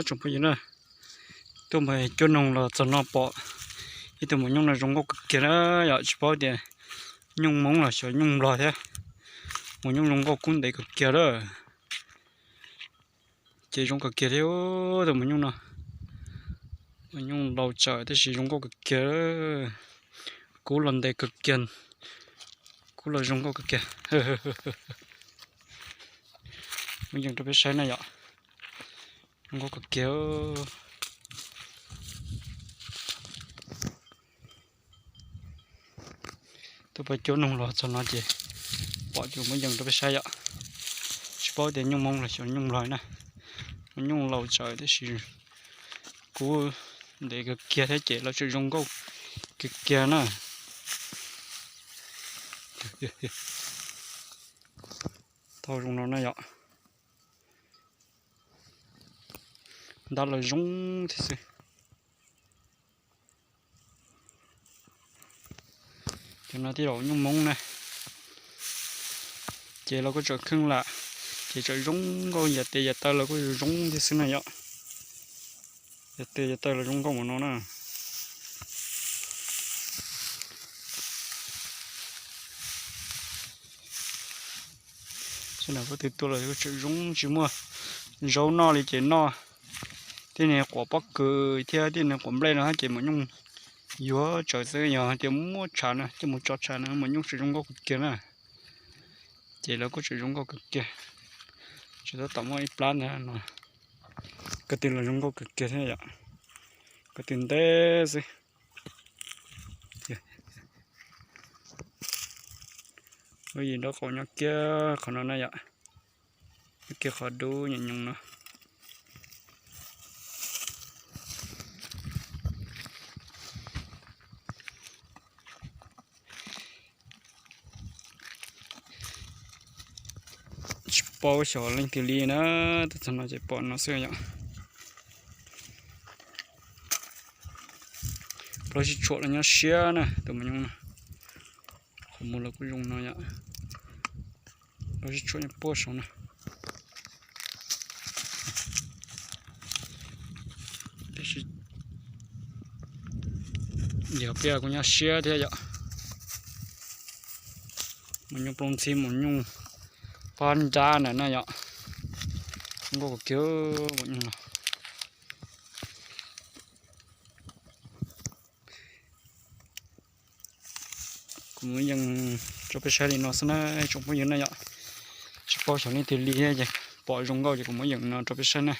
Tsoom phooj ywg na, tuaj mus cuab noog los txog no pom ib tug maum nyooj no zoo nkauj kawg kiag na yom. Tsis paub tias nyooj Hmoob los xyov nyooj Nplog thiab. Maum nyooj zoo nkauj kub ntev kawg kiag lawm. Ces zoo kawg kiag thiab tus maum nyooj no. Maum nyooj laus tsawv tab sis zoo nkauj kawg kiag. Kub los ntev kawg kiag, kub los zoo nkauj kawg kiag. Muab yees rau peb saib na yom. Zoo nkauj kawg kiag. Tuaj pab cuab noog los txog no ces pom ces muab yees rau peb saib yom. Tsis paub tias nyooj Hmoob los xyov nyooj Nplog na. Maum nyooj laus tsawv tab sis kub ntev kawg kiag thiab ces lawv tseem zoo nkauj kawg kiag na. Tau zoo no na yom. Ntab los zoo thiab xwb. Cov no tij laum nyooj Hmoob na. Ces los kuj tseem kheej lam, ces tseem zoo nkauj, yav tes yav taw los kuj zoo thiab xwb na yom. Yav tes yav taw los zoo nkauj mus no na. Sab nram pab twg tuaj los kuj tseem zoo, tsis muaj zaub noj li ces noj tej niag quav pob kws thiab tej niag quav nplej no ces maum nyooj yuav tsawv xwb. Yog tias muab tshav na, coj mus tso tshav na maum nyooj tseem zoo nkauj kawg kiag na. Ces lawv kuj tseem zoo nkauj kawg kiag. Tsis tab tom muaj ib plab ntawd no. Ko tw los zoo nkauj kawg kiag thiab yom. Ko tw ntev xwb. Lub yim nraub qaum nyob kiag qhov no na yom. Nyob kiag qhov dub nyoos nyoos no. Tsis paub xyov leej twg li na, tuaj txog no ces pom no xwb yom. Plaub sib tshuam los nyob siab na, tus maum nyooj no. Qhov muag los kuj zoo no yom. Plaub sib tshuam nyob puag saud na. Tiam sis yog pliaj kuj nyob siab thiab yom. Maum nyooj plooj ntxhib, maum nyooj pab nrab ntawm na yom. Zoo nkauj kawg kiag maum nyooj no. Kuv muab yees rau peb saib li no xwb na tsoom phooj ywg na yom. Tsis paub xyov leej twg li thiab ces pom zoo nkauj ces kuv muab yees no rau peb saib na.